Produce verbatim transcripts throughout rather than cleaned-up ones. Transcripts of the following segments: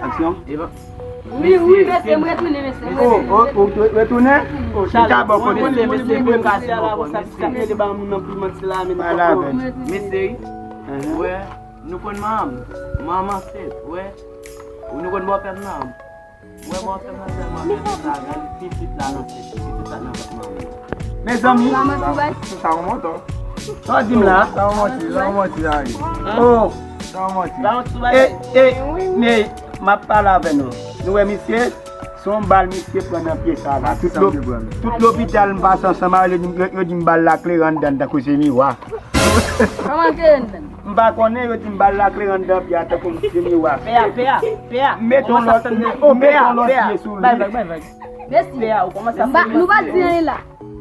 Aksyon. Wi, wi, mesye, m retounen, mesye, m retounen. Oh, oh, ou retounen? Ou ka bò kote. Mesye, mesye, mwen kase bò kote, mesye. Mesye, wè, nou konn manman, manman sèt, wè. Nou konn bòpè m nan. Mwen bon fè mwen sèlman fè tout sa, gade pitit la nan fè, pitit la nan fè manman. Mezanmi. Sa yon moto. Sa w di m la? Sa yon manti, sa yon manti, sa ye. Oh. Sa yon manti. E, e, men, m ap pale avè nou. Nou wè misye? Se yon bal misye pran nan pye sa la. Tout lo-, tout lopital m pase ansanm avè l, yo di m, yo, yo di m bal la klere anndan, tankou se miwa. Kòman ke anndan? M pa konnen, yo di m bal la klere anndan pye a tankou m se miwa. Pè a, pè a, pè a. Mete yon lòt, mete yon lòt pye sou li. Bay vag, bay vag. Mesye, pè a, ou kòmanse ap fè manti. Nou pa di anyen la.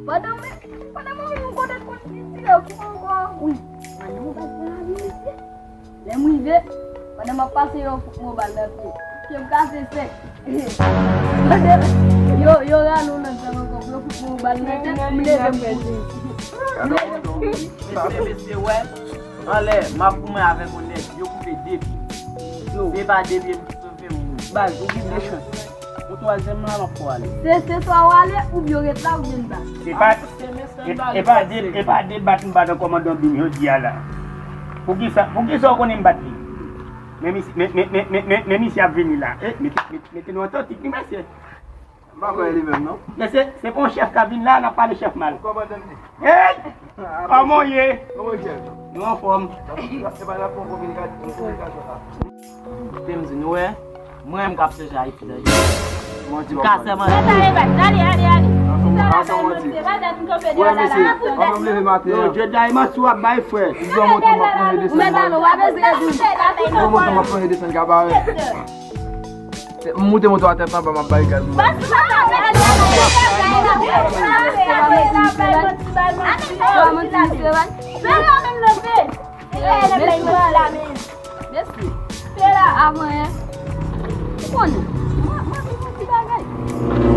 Pandan mwen, pandan mwen menm m konnen konn ki tire ou ki ankò. Wi. Pandan mwen pa di anyen, mesye. Lè m rive, pandan m ap pase, yo fout mwen bal nan pye. Ke m kase senk. Yo, yo rale yon lòt zam ankò pou yo fout mwen yon bal nan tèt, m leve m kouri. M leve m kouri. Mesye, mesye, wè. Anlè, m ap goumen avèk yon nèg, yo koupe de pye. Yo. Se pa de pye pou sove moun. Baz, ou gen de chans. Pou twazyèm la, m ap fè w ale. Se, se swa w ale, oubyen w ret la, oubyen m bat. Se pa, e, e pa de, e pa de bat m bat an kòmandan Bim jodi a la. Poukisa, poukisa w konnen m bat li? Men misye, men, men misye ap vini la. E, mete, mete, mete nou an tantik, wi, mesye. M pa kwè li menm, non. Men se, se pa yon chèf k ap vin la, n ap pale chèf mal. Kòmandan li. Hey! Kòman w ye? Kòman w ye? Nou anfòm. Epa, n ap fè yon kominika-, yon kominikasyon la. Te m di nou, wè, mwen menm k ap chèche Ayiti, tande. M ka sèman. Ale, ale, ale. Wè, mesye, ann leve maten an. Yo, Jedi, Matthew ap bay frè. Li di yon moto m ap manje desann. Ou mèt ale, w ap bezwen di. Li di yon moto m ap manje desann kabarè. M moute moto atè anba, m ap bay gaz mwen.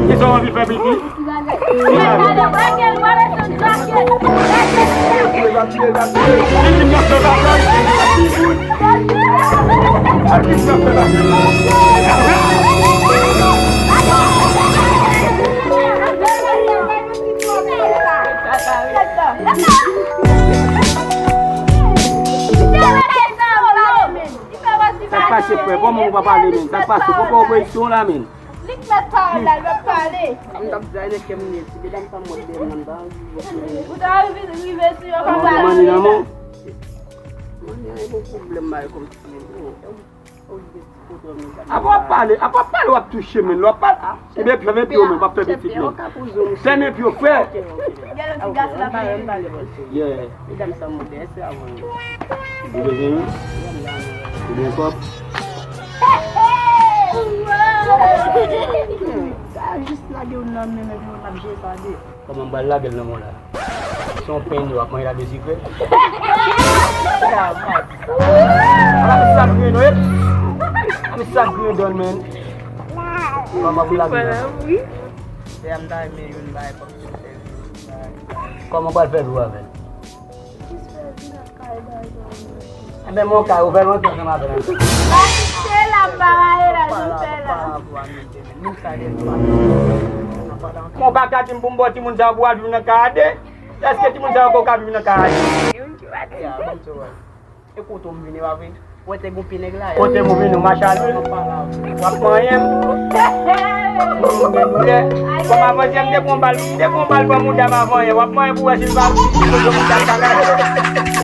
Kisa w anvi fè, Piki? Sa k pase, frè? Kòman ou pa pale, menn? Sa k pase? Poko obeyi sou la, menn. Li k mèt pawòl la, l mèt pale. M t ap di a, e nèg ke m ye, ti medam sa m wè dèyè m nan, m pa anvi rive sou yo. Ou ta anvi rive sou yo kòm sa. Manman ni nan men w. Manman ni nan men w, pwoblèm bagay kòm ti medam. Apa w ap pale, apa w ap pale, w ap touche, menn. Lè w ap pale, ebyen, fèmen pye w, menn, w ap fè pitit, menn. Fèmen pye w, frè. Gade yon ti gason la, pale. Yeah. Medam sa m wè dèyè, se avan yo. Ou bezwen wi? Ou gen kòb? Sa jis lage youn nan men, men youn ap jere sa de. Kòman m pral lage l nan men w la? Se yon penny w ap manje la de sikre? Ala misye ap griyen non, eps! Ala misye ap griyen dòl, men. Kòman pou lage l nan men w? Dèyè m ta renmen youn bay kòm ti entèvyou. Kòman w pral fè vi w avè l? Enben, mon kay, ou fè lontan ansanm avè l ankò. Pase la, pa rayi la, nou fè la. Bon, w pa ka di m pou m ba w timoun sa yo pou w al viv nan kay a de? Èske timoun sa yo ankò ka viv nan kay a de? E kote w m vini, pa vre? Wè te gon pye nèg la. Kote m vini, ou mache al vin. W ap manyen m. Ou gen doulè. Kòm avan yè, m te pran bal, m te pran bal ban mouda m avan yè. W ap manyen pou wè si m pa, si m pa mouda m pa gade.